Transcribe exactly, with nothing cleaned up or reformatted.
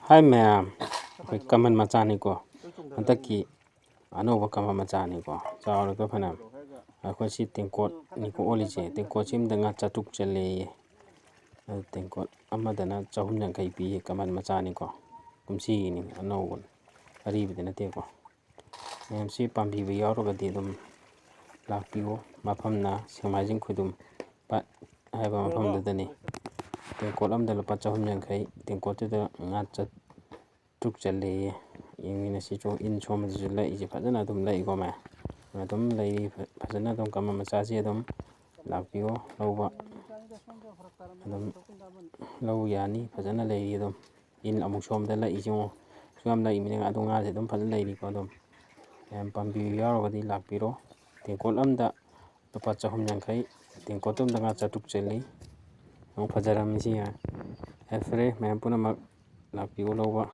ꯍꯥꯏ ꯃꯌꯥꯝ, ꯑꯩꯈꯣꯏ ꯀꯃꯟ ꯃꯆꯥꯅꯤꯀꯣ, ꯍꯟꯗꯛꯀꯤ ꯑꯅꯧꯕ ꯀꯃꯟ ꯃꯆꯥꯅꯤꯀꯣ, ꯆꯥꯎꯔꯒ ꯐꯅꯌꯥꯝ꯫ ꯑꯩꯈꯣꯏ ꯁꯤ ꯇꯦꯡꯀꯣꯠꯅꯤꯀꯣ ꯑꯣꯜꯂꯤꯁꯦ, ꯇꯦꯡꯀꯣꯠꯁꯤ ꯑꯃꯗ ꯉꯥ ꯆꯥꯇ꯭ꯔꯨꯛ ꯆꯜꯂꯦꯌꯦ꯫ ꯑꯗꯨ ꯇꯦꯡꯀꯣꯠ ꯑꯃꯗꯅ ꯆꯍꯨꯝ ꯌꯥꯡꯈꯩ ꯄꯤꯌꯦ, ꯀꯃꯟ ꯃꯆꯥꯅꯤꯀꯣ, ꯀꯨꯝꯁꯤꯒꯤꯅꯤ, ꯑꯅꯧꯕꯅꯤ, ꯑꯔꯤꯕꯗꯤ ꯅꯠꯇꯦꯀꯣ꯫ ꯃꯌꯥꯝꯁꯤ ꯄꯥꯝꯕꯤꯕ ꯌꯥꯎꯔꯒꯗꯤ ꯑꯗꯨꯝ ꯂꯥꯛꯄꯤꯌꯨ꯫ ꯃꯐꯝꯅ ꯁꯦꯛꯃꯥꯏꯖꯤꯡ ꯈꯨꯗꯨꯝ ꯄꯥꯠ ꯍꯥꯏꯕ ꯃꯐꯝꯗꯨꯗꯅꯤ꯫ ꯇꯦꯡꯀꯣꯠ ꯑꯃꯗ ꯂꯨꯄꯥ ꯆꯍꯨꯝ ꯌꯥꯡꯈꯩ, ꯇꯦꯡꯀꯣꯠꯇꯨꯗ ꯉꯥ ꯆꯥꯇ꯭ꯔꯨꯛ ꯆꯜꯂꯦꯌꯦ꯫ ꯌꯦꯡꯃꯤꯟꯅꯁꯤꯆꯣ, ꯏꯟ ꯁꯣꯝꯕꯗꯁꯨ ꯂꯛꯏꯁꯦ ꯐꯖꯅ ꯑꯗꯨꯝ ꯂꯛꯏꯀꯣ ꯃꯌꯥꯝ꯫ ꯑꯗꯨꯝ ꯂꯩꯔꯤ ꯐ-, ꯐꯖꯅ ꯑꯗꯨꯝ ꯀꯃꯟ ꯃꯆꯥꯁꯤ ꯑꯗꯨꯝ ꯂꯥꯛꯄꯤꯌꯣ ꯂꯧꯕ꯫ ꯑꯗꯨꯝ ꯂꯧ ꯌꯥꯅꯤ, ꯐꯖꯅ ꯂꯩꯔꯤ ꯑꯗꯨꯝ꯫ ꯏꯟ ꯑꯃꯨꯛ ꯁꯣꯝꯗ ꯂꯛꯏꯁꯤ ꯌꯦꯡꯉꯣ꯫ ꯁꯨꯛ ꯌꯥꯝ ꯂꯛꯏꯃꯤꯅ ꯑꯗꯨ ꯉꯥꯁꯦ ꯑꯗꯨꯝ ꯐꯖꯅ ꯂꯩꯔꯤꯀꯣ ꯑꯗꯨꯝ꯫ ꯃꯌꯥꯝ ꯄꯥꯝꯕꯤꯕ ꯌꯥꯎꯔꯒꯗꯤ ꯂꯥꯛꯄꯤꯔꯣ꯫ ꯇꯦꯡꯀꯣꯠ ꯑꯃꯗ ꯂꯨꯄꯥ ꯆꯍꯨꯝ ꯌꯥꯡꯈꯩ, ꯇꯦꯡꯀꯣꯠ ꯑꯃꯗ ꯉꯥ ꯆꯥꯇ꯭ꯔꯨꯛ ꯆꯜꯂꯤ꯫ ꯌꯦꯡꯉꯣ, ꯐꯖꯔꯝꯃꯤꯁꯤ ꯌꯦꯡꯉꯣ꯫ ꯌꯥꯏꯐꯔꯦ ꯃꯌꯥꯝ ꯄꯨꯝꯅꯃꯛ, ꯂꯥꯛꯄꯤꯌꯨ ꯂꯧꯕ꯫